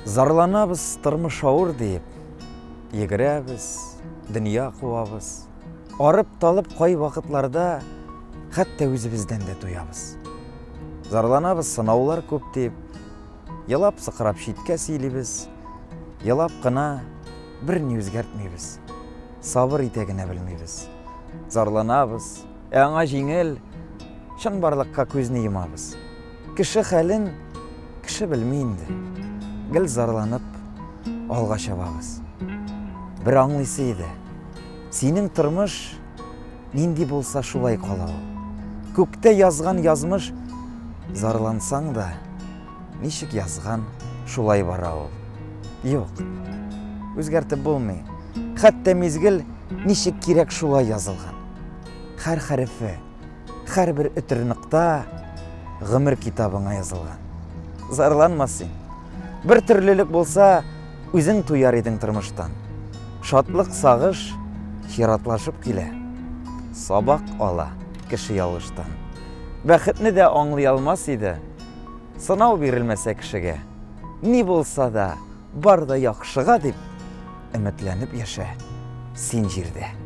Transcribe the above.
Зарланабыз, тормыш авыр диеп, йөгерәбез, дөнья куабыз. Арып талып кай вакытларда хәтта үзебездән дә туябыз. Зарланабыз, сынаулар күп дип, елап сыкрап читкә сөйлибез, елап кына берни үзгәртмибез. Сабыр итә генә белмибез. Зарланабыз, ә аңа җиңел, чынбарлыкка күзне йомабыз. Кеше хәлен кеше белми инде. Гел зарланып алга чабабыз. Бер аңлыйсы иде. Синең тормыш нинди булса шулай кала ул. Күктә язган язмыш зарлансаң да, ничек язган шулай бара ул. Юк, үзгәртеп булмый. Хәтта мизгел ничек кирәк шулай язылган. Һәр хәрефе Һәрбер өтер нокта гомер китабыңа язылган. Зарланма син. Бер төрлелек булса, үзең туяр идең тормыштан. Шатлык, сагыш чиратлашып килә. Сабак ала кеше ялгыштан. Бәхетне дә аңлый алмас иде. Сынау бирелмәсә кешегә. Ни булса да, бар да яхшыга дип өметләнеп яшә син җирдә.